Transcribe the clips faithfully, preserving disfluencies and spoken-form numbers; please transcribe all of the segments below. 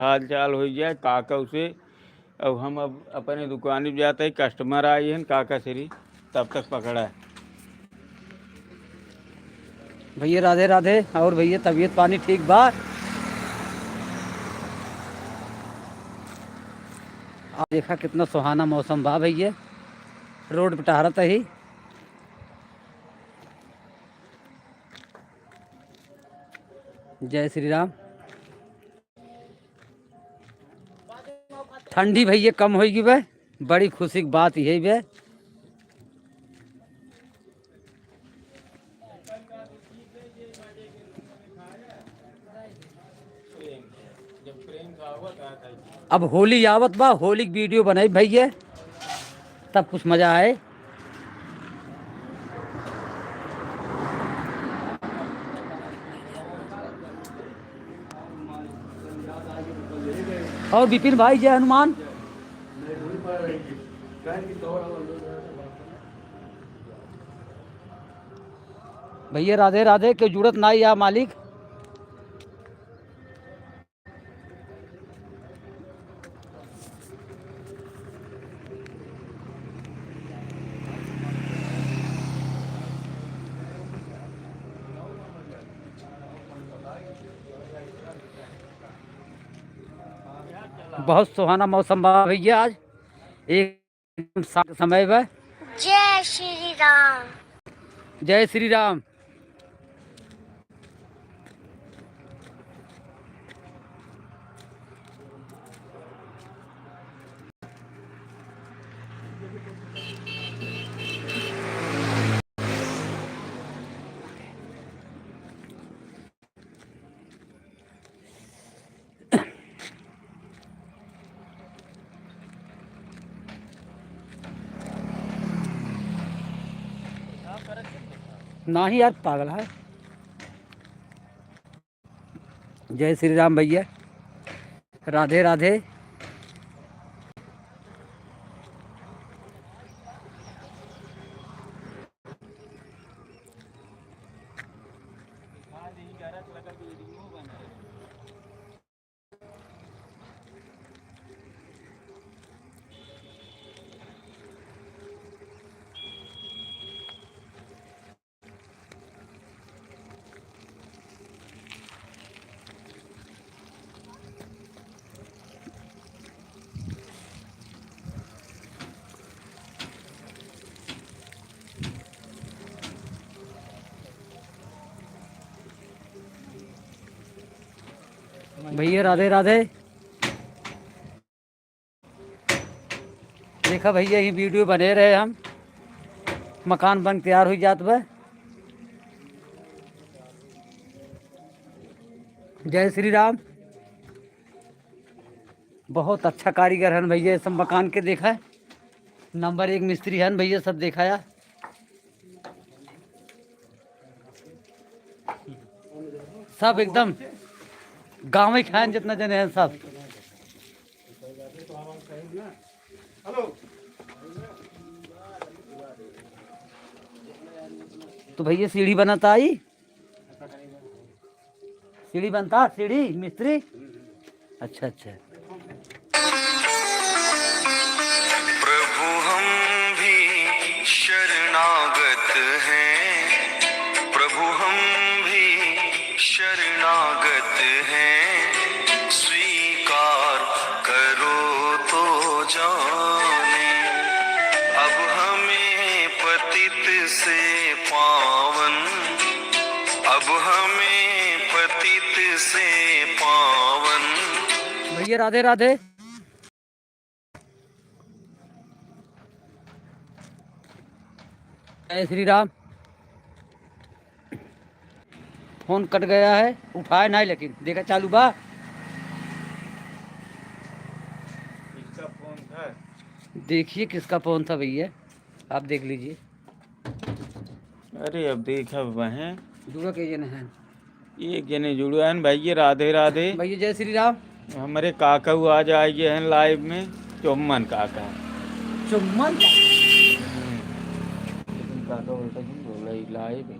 हाल चाल होइ जाए काका से। अब हम अब अपने दुकानी पे जाते हैं, customer आए हैं काका श्री, तब तक पकड़ा है। भैया राधे राधे। और भैया तबीयत पानी ठीक बा? आप देखा कितना सुहाना मौसम बा भैया, रोड पे टहरत ही। जय श्री राम। ठंडी भैया कम होइगी बे, बड़ी खुशी की बात यही बे। अब होली आवत बा, होली की video बनाई भैया, तब कुछ मजा आए। और विपिन भाई, जय हनुमान। भैया राधे राधे। क्यों जुड़त ना या मालिक? बहुत सुहाना मौसम बा भैया आज, एकदम शाम के समय बा। जय श्री राम। जय श्री राम। नाही यार, पागल है। जय श्री राम भैया, राधे राधे। भैया राधे राधे। देखा भैया, यही video बने रहे हम, मकान बन तैयार हुई जात बा। जय श्री राम। बहुत अच्छा कारीगर हन भैया, ये सब मकान के देखा है, number एक मिस्त्री हन भैया, सब देखा या। सब एकदम गाँव ही खाएन जितना जने हैं सब। तो भैया सीढ़ी बनाता आई, सीढ़ी बनता, सीढ़ी मिस्त्री। अच्छा, अच्छा। प्रभु हम भी शरणागत हैं, प्रभु हम भी शरणागत हैं, स्वीकार करो तो जाने। अब हमें पतित से पावन, अब हमें पतित से पावन। भैया राधे राधे। जय श्री राम। फोन कट गया है, उठाए नहीं, लेकिन देखा चालू बा। किसका फोन था? देखिए किसका फोन था भैया, आप देख लीजिए। अरे अब देखा बहन। जुड़ा के जने हैं। एक जने जुड़े हैं भैया, राधे राधे। भैया जय श्री राम। हमरे काका आज आए हैं live में, चुम्मन काका। चुम्मन काका? हम्म। लेकिन काका बोलता कि बोला ही live है।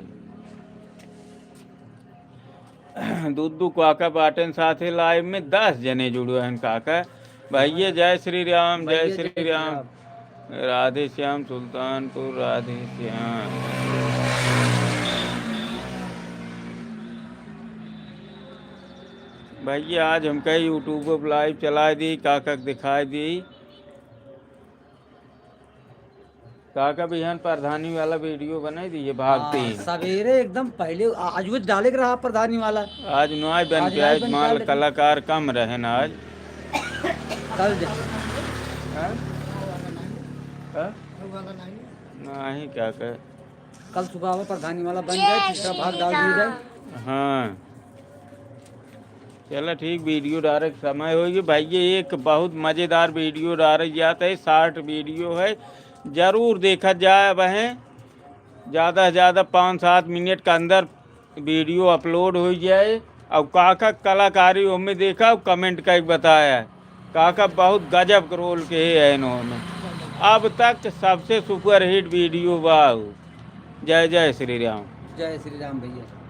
दू दू काका बाटेन साथे live में, दस जने जुड़ो हैं काका। भैया जय श्री राम, जय भैया जय श्री श्री राम। राम। राधे श्याम सुल्तानपुर, राधे श्याम। भैया आज हमका YouTube पर live चलाइ दी, काका के दिखाइ दी। काका बिहान प्रधानी वाला video बनाइ दी, ये भागती हाँ, हैं। सवेरे एकदम पहले आ-, आज वो डाले के रहा प्रधानी वाला। आज नाई बन आज के नाई आए, बन के माल आए, लेकिन कलाकार कम रहे ना आज। कल दे। हाँ? हाँ? नहीं, काका। कल सुबह में प्रधानी वाला बन जाए, तीसरा भाग डाल दिया जाए। हाँ। चला ठीक, video डारे के समय होइगी। भैया एक बहुत मजेदार video डारे जात है, short video है, जरूर देखा जाए। वह ज्यादा से ज्यादा पाँच सात मिनट के अंदर video upload होइ जाए। और काका कलाकारी ओमे देखा और comment कइ बताया। काका बहुत गजब के role के है इन्होंने। अब तक सबसे superhit video बा उ। जय जय श्री राम। जय श्री राम भैया।